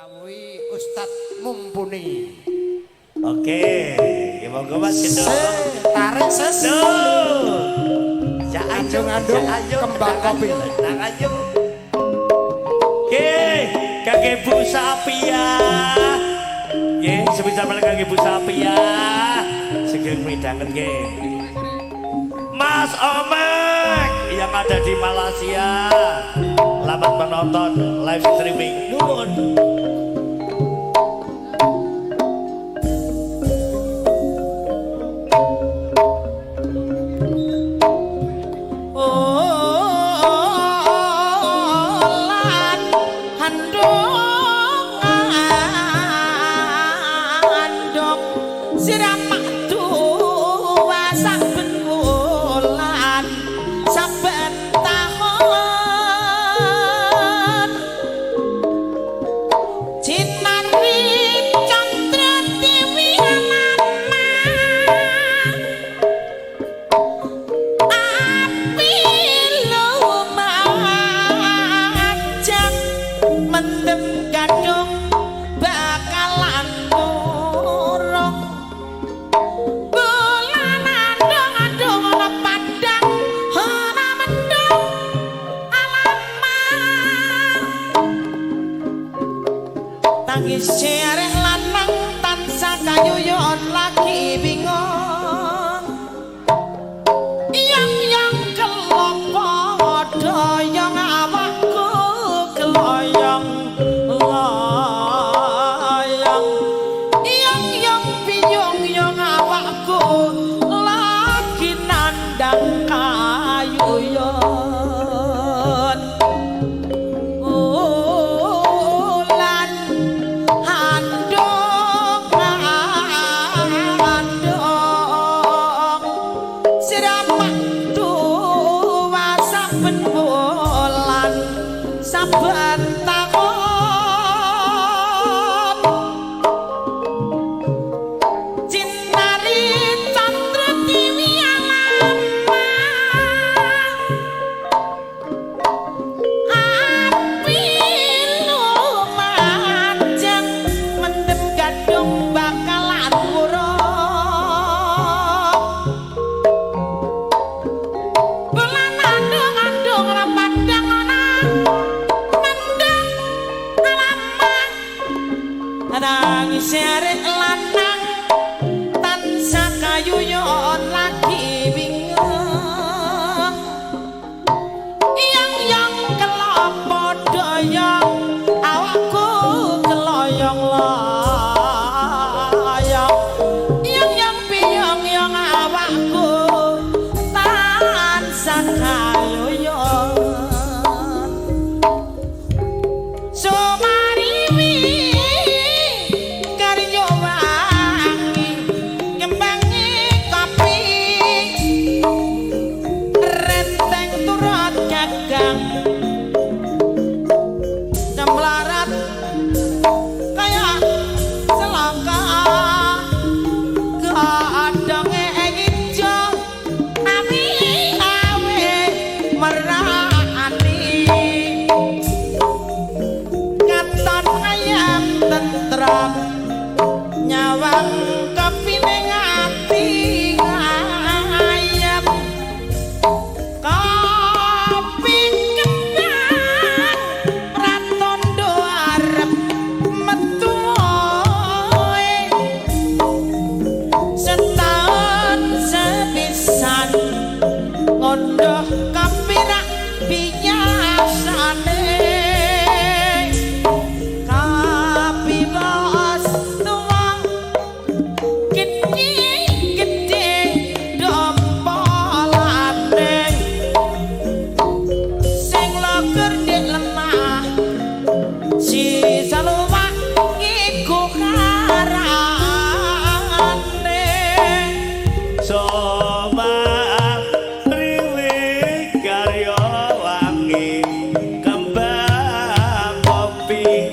Dirawuhi Ustadz Mumpuni. Oke, ya monggo Mas Gendong. Tarik ses. Ya ayo, Andung-andung ya ayo, kembang kopi. Nang ayo. Oke, kangge Bu Sapia. Nggih, sebisa malih kangge Bu Sapia. Sugeng midhanget nggih. Mas Omek yang ada di Malaysia. Selamat menonton live streaming. Nuwun. Lan handung andong siramak tuwa saben wulan saben tahun cinari candra dewi alama api lumajang mendem gadung bakalan murung bulan andong-andong ana padang ora mendung alama tangis arek lanang tansah kayuyon lagi bingung yang yang kelopo doyong awakku keloyong loyong yang yang biyong yang awakku lagi nandang kayuyon ulan handong handong siramak tuwa saben bulan saben tahun cinari candra dewi alama api lumajang mendem gadung bakalan wurung bulan andung-andung ora padang ana mendung alama nangis arek lanang tansah kayuyon lagi bingung yang yang kelopo doyong awakku keloyong loyong yang yang piyong yang awakku tansah kayuyon sumariwi karya wangi kembangi kopi renteng turut gagang cemlarat kaya selaka godhonge ijo awi awe merani katon ayam tentrem nyawang kopine ati ngayem kopi kembang pratondo arep metu setahun sepisan ngondoh kopi rak biyasane kopi bos tuwa gede gede dompolane sing loker ndek lemah sisa luwak iku karane Soma riwi karya wangi kembang kopi.